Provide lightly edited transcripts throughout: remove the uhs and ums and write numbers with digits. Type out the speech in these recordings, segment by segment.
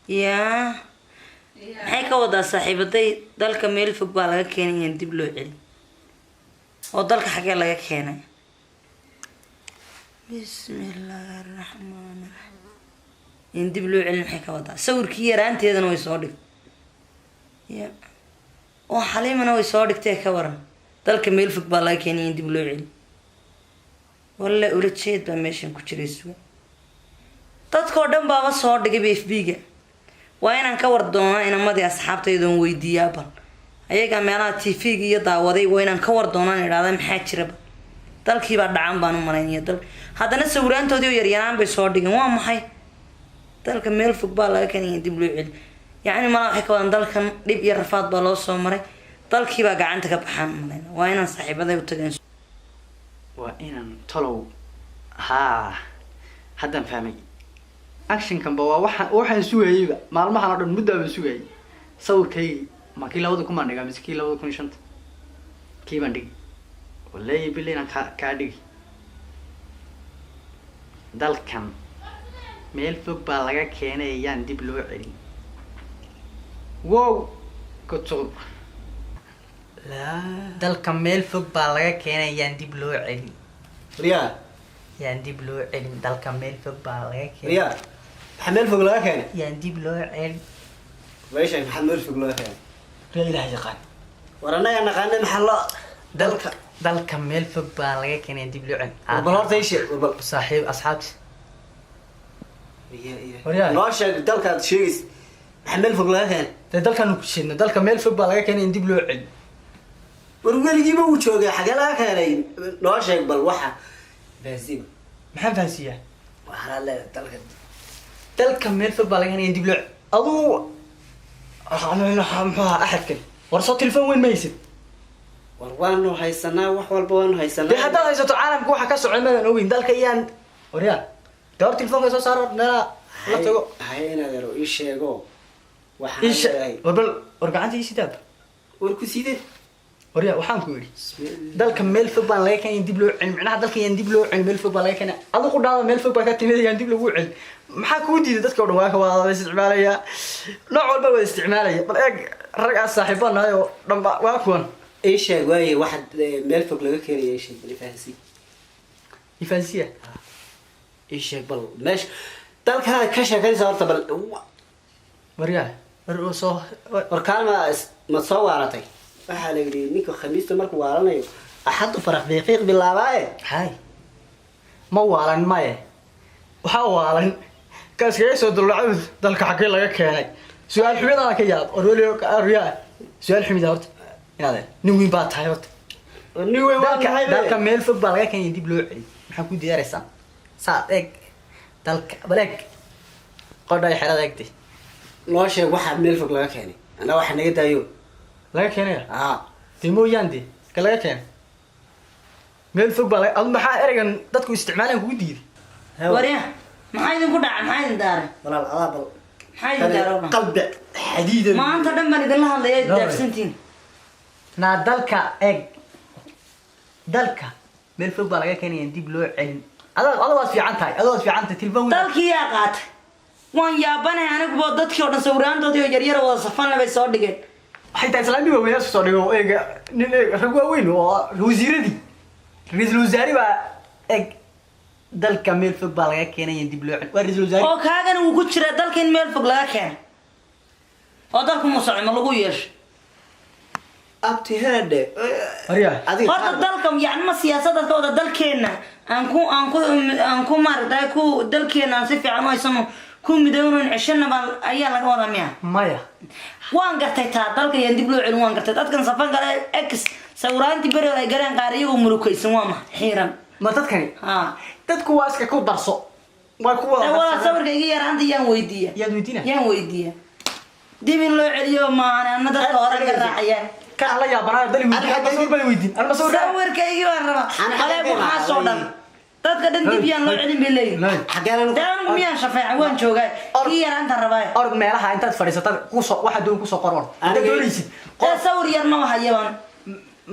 Yaa, maxay ka wadaa saaxiibaday? Dalka meel fog baa laga keenay, yaan dib loo celin. Oo dalka xagee laga keenay? Bismillaahi araxmaan raxiim. Yaan dib loo celin, maxay ka wadaa? Sawirkii yaraanteedana way soo dhigtay ya, oo Xaliimana way soo dhigtay. Ka waran, dalka meel fog baa laga keenay, yaan dib loo celin. Walla ula jeed baa meeshan ku jiray. Suga, dadkoo dhan baaba soo dhigay FB-ga. Waa inaan ka war doonaa inamadii asxaabtaydoon weydiiyaa bal ayagaa meelaha TV-ga iyo daawaday. Waa inaan ka war doonaan, idhahda maxaa jiraba, dalkiibaa dhacan baan u malaynaya. Dal haddana sawiraantoodii oo yaryaraan bay soo dhigeen. Waa maxay dalka meel fog baa laga keenaya, dib loo celi? Yacni malaa waxay ka wadaan dalkan dhib iyo rafaad baa loo soo maray, dalkiibaa gacanta ka baxaan u malayna. Waa inaan saaxiibaday u tageen. Waa inaan tolow. Haa, haddaan fahmay. Actionkanba waa waxaan sugayeyba maalmahan oo dhan, muddaa baan sugayay. Sawirkaygii ma kii 2000 baan dhigaa mise kii 2005-ta? Kii baan dhigi. Wallahi bili inaan kaa dhigi. Dalkan meel fog baa laga keenay, yaan dib loo celin. Wow, kutur. Dalka meel fog baa laga keenay, yaan dib loo celin. Riyaa. Yaan dib loo celin. Dalka meel fog baa laga keenay. Riyaa, maxaa meel fog laga keenay? Yaan dib loo celin. Meeshan maxaa meel fog laga keenay? Riyaa, Ilaah yaqaan. War annaga naqaana, maxaa loo Dalka meel fog baa laga keenay, yaan dib loo celin. War bal horta ii sheeg, war bal. Saaxiib, asxaabti. Riyaa, iya. Waryaa. Noo sheeg dalkaad sheegaysa, maxaa meel fog laga keenay? Dee dalkaanu ku jeedna, dalka meel fog baa laga keenay, in dib loo celin. War weligiiba uu joogay, xagee laga keenay? Noo sheeg bal waxa fahansiiba. Maxaan fahansiiyaa? Waxaa leedahay dalka. Dalka meel fog baa laga keenay, in dib loo celin. Aduu muxuu ahaa axadkan? War soo telefoon weyn ma haysid? War waanu haysanaa, wax walba waanu haysanaa. Dee haddaad haysato, caalamka waxa ka socda maadaan ogeyn. Dalka iyaan. Waryaa, dee hor telefoonka soo saaro, meelaha la tago. Hay, inaad ero ii sheego waxaan Isha. leeyahay. War bal, war gacanta ii sidaab. War ku sidee? Waryaa, waxaan ku yidhi dalka meel fog baan laga keenay, dib loo celin. Micnaha dalka yaan dib loo celin, meel fog baa laga keenay. Adigu dhaada meel fog baa ka timid, yaan dib lagu celin. Maxaa kuu diiday? Dadka o dhan waa ka wada la isticmaalaya, nooc walba wada isticmaalaya. Bal eeg, rag aad saaxiibo nahay oo dhanba waa kuwan. Ii sheeg waaye waxa meel fog laga keenaya. Ii sheeg bal, ifahansi. Ifahansiya? Ii sheeg bal meesha dalkanaad ka sheekanaysa horta bal. Waryaa, war oo soo War kaalma, ma soo waaratay? Waxaa la yidhi ninka Khamiista markuu waalanayo, Axaddu farax fiiqiiq bilaabaaye. Hay, ma waalan maye. Waxaa waalan ka iskaga soo dullacay dalka xaggee laga keenay. Su-aal xumidana ka yaab. Orweli, aryaa, su-aal xumida horta inaad nin weyn baa tahay horta. Nin weyn waa Dalka nahay. dalka meel fog baa laga keenay, dib loo celiy. Maxaa ku diyaaraysaa? Saa eeg, dalka bal eeg, qodhay xerada eegtay. Noo sheeg waxaa meel fog laga keenay, anaa waxa naga daayo. Laga keenaya? Aa. Dee mooyaan, dee ka laga keenay meel fog baa laga. Adu maxaa ereygan dadku isticmaalaan kugu diiday? Warya, maxaa idinku dhacay? Maxaa idin daaray? Walaal, adaa bal. Maxaa idin daaray oo dhan? Qalbi xadiida. Maanta dhan baan idinla hadlaya, No. daafsantiin. Naa, dalka eeg, dalka meel fog baa laga keenaya, dib loo celin. Ada waad fiican tahay, ada waad fiican tahay. Telefoon weyn. Dalkii yaa qaatay? Waan yaabanahay aniguba. Dadkii oo dhan sawiraantoodii oo yaryar wada safan bay soo dhigeen. Waxay tahay islaamii waaweyn isku soo dhigo. Eega, nin eeg, rag waaweyn oo wasiiradii, ra-iisul wasaare baa eeg. Dalka meel fog baa laga keenaya, dib loo celin, waa ra-iisul wasaare. Oo kaagana wuu ku jiraa dalka in meel fog laga keenay. Oo dalku mu socay ma lagu yeesho? Abti, heedhe. Waryaa. Adiga. Horta dalka yani ma siyaasadaad ka wada? Dalkeenna aan ku maaragtay ku dalkeenna aan si fiican u haysano, ku midownon ceshana baan ayaa laga wadaa miya? Maya. Waan gartay taa, dalka yaan dib loo celin, waan gartay. Dadkan safan kale ex sawiraantii beri ay galeen qaar iyagoo murukaysan, waa ma xiiran? Ma dadkani? Ha. Dadku waa iska ku darso, waa ku wada Walaa darsadeen. Sawirka iga yaraanta yaan weydiiya. Yaad weydiina? Yaan weydiiya dib in loo celiyo maahan, ana dadka hore ka raacayaan. Ka aan la yaabanaayo dali weydiin, anma sawir baan weydiin, anma sawir. Sawirkaygii baan rabaa. Ana Aleeg, xagee waxaasoo dhan dadka dhan dib yaan loo celin bay leeyihin. Xagee? Dee anigu miyaan shafeeca? Waan joogaa, kii yaraanta rabaa. Orod, meelaha intaad fadhiisatad kusoo waxaa doon kusoo qor, orod intaad doonaysid. Dee sawir yar maba hayabaan.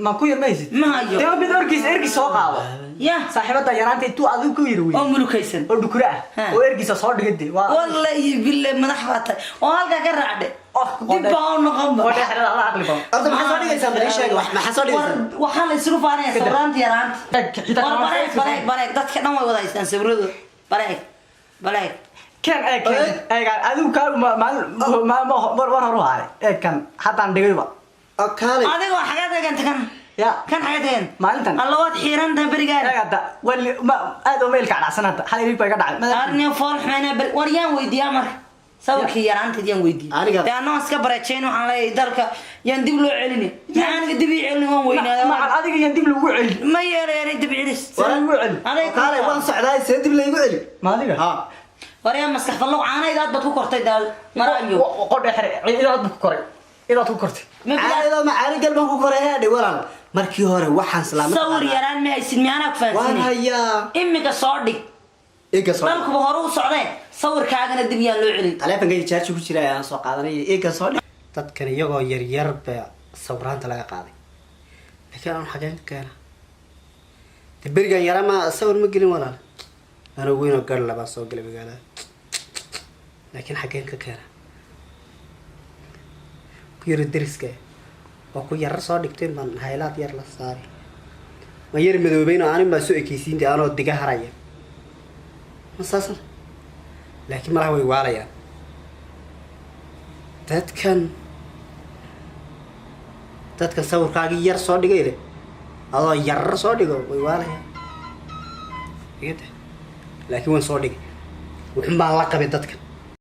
Ma ku yar maysid? Ma hayo. Dee mid ergiis ergiis soo qaado. Ya. Saaxiibada yaraanta intuu adigu ku yiri wey. Oo mulukaysan. Oo dhukura ah. Ha. Oo ergiisa soo dhigay dee. Waa Wallahi billahi, madax baa tahay oo halkaa ka raacde. Oh, dib baa u noqonba. Oo dhexda ala aqli badan. Horta maxaa soo dhigaysaa? Bal ii sheeg wax, maxaa soo dhigaysaa? War, waxaa la isugu faanaya sawiraanta yaraanta. Eeg, xitaa War kama bareeg, Facebook. bareeg, bareeg, dadka dhan way wada haystaan sawiradooda. Bareeg, bareeg. Keen, eeg, keen, eeg, adigu kaa maalin mar war hore u haay. Eeg kan haddaan dhigayba. Oo kaalay. Adigoo xagaad eeganta kan? Ya. Kan xagaad eeganta? Maalintan. Alla, waad xiiran tahay berigaan. Eeg hadda wali ma aad oo meelka dhacsan hadda hal ilig baa iga dhacay. Arniyo fool xumeynaa beri. War, yaan weydiiyaa marka sawirkii yaraanteed? Yaan weydiiyey? Aniga. Dee annagoo iska bareejayn, waxaan leeyahay dalka yaan dib loo celini. Maxaa aniga dib ii celin? Waan weynaaday. Macal adiga yaan dib lagu celin. Ma yeelayaanay dib celis. See lagu celin? Aday. Oo kaalay, waan socdaay, see dib laygu celi? Ma adiga? Ha. Waryaa, maskax fallow, caanayda aad baad ku kortay daal maraayo. Qodhe xere, idaad ku koray, idaad ku kortay. Ma bilaa- Caadada ma caali galban ku koray? Heedhe walaal, markii hore waxaan islaamad Sawir yaraan ma haysid? Miyaanaa ku waan fahansiinay? Hayaa. Imika soo dhig. Iga soo. Dalkuba hore u socdee, sawirkaagana dib yaan loo celin. Taleefankayga jaaji ku jira ayaan soo qaadanaya. Iga soo dhig. Dadkan iyagoo yaryar ba sawiraanta laga qaaday, laakiin aan xageen ka keena de? Berigan yara ma sawir ma gelin walaal. Anoo weynoo gar labaa soo galay magaalada, laakiin xageen ka keena? Ku yaro deriska oo ku yarar soo dhigtay baan haylaad yar la saaray. Ma yar madoobeyn oo anin baa soo ekeysiinta anoo diga haraya ma saasan, laakiin malaha way waalayaan dadkan. Dadkan sawirkaagii yar soo dhigay leh, adoo yarar soo dhigo, way waalayaan. Iga dah, laakiin waan soo dhigay. Wuxun baan la qabay dadkan.